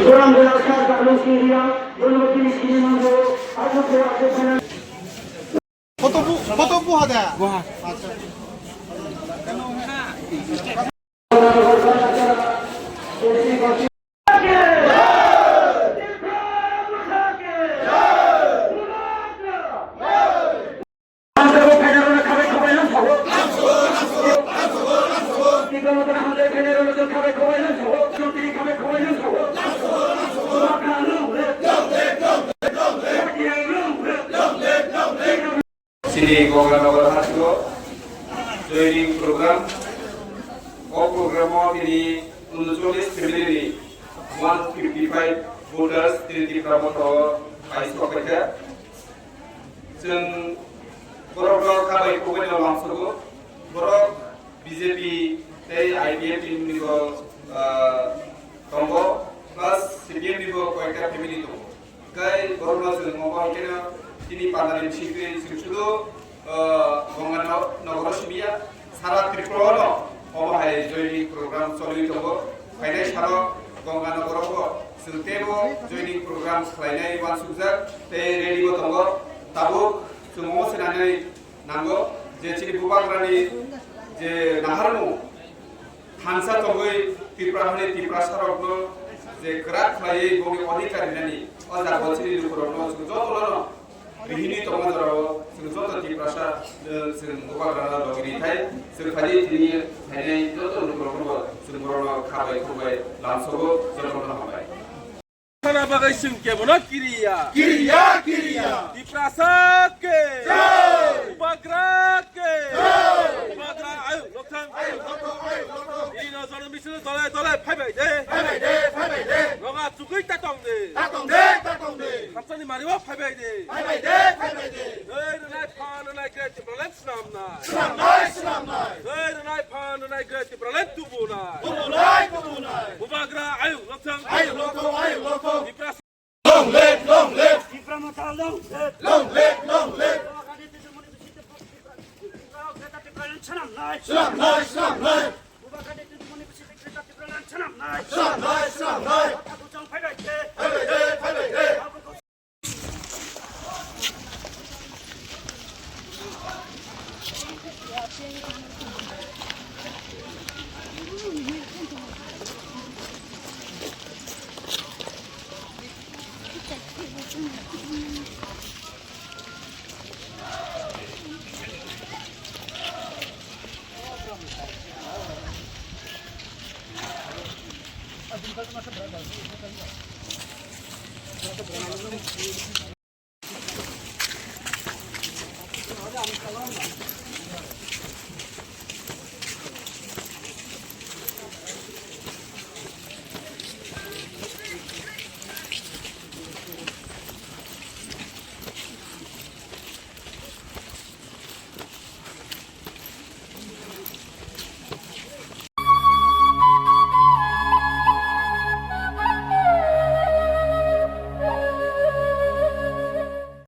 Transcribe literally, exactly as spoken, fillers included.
Koto bu, koto buha da? Buha. Acha. Chini Gonganagar hasteo joining program, o program o tini uncholish family ni one fifty five voters tini Tipra Motha o pai sok paikha. Chwng borok no kha bai kubui no lamsogo. Borok B J P tei I P F T ni bo, ah, tongo, plus C P M ni bo koyekta family tongo. Kai borok no chwng mo bai khe no tini pandani bisingtwi chwng sudu, ah, Gonganagar o simiya. Sara Tripura no omo hai joining program choli tongo. Phainai salo Gonganagar o bo chwng teibo joining program khlainai uansukjak tei ready bo tongo. Tabuk chwng omo swnamwi nango je chini bubagrani je naharmung thansa tongwi Tripura hani Tiprasa rokno je kwrak khlaiwi bongni odhikar rinani o jaga chini lukurokno chwng jotono no Bihini tongma jorao chwng joto Tiprasa, eh, chwng bubagrano logi rithai, chwng phai tini phainai joto lukurokno chwng borokno kha bai khuk bai lamsogo, jotono hambai. Sana bagwi chwng kebono kiriya. Kiriya, kiriya. Tiprasa ke. Jai. Bubagra ke. Jai. Bubagra ayuk lokthang. Ayuk lokthang, ayuk lokthang. Ino jono misil dole dole phaibai de. Phaibai de, phaibai de. Noga chukui ta tong de. Ta tong de, ta tong de. Tini mari o phaibai de. Phaibai de, phaibai de. Doi rwnai phan rwnai kre Tipraland swnamnai. Swnamnai, swnamnai. Doi rwnai phan rwnai kre Tipraland tubunai. Tubunai, tubunai. Bubagra ayuk lokthang. Ayuk lokthang, ayuk lokthang. Tipra Long live, long live. Tipra Motha long live. Long live, long live. Bubagra de tini moni bisingtwi Tipra, Tipra, Greater Tipraland swnamnai. Swnamnai, swnamnai. Bubagra de tini moni bisingtwi Greater Tipraland swnamnai. Swnamnai, swnamnai. Kha buchung phaibai de. Phaibai de, phaibai de.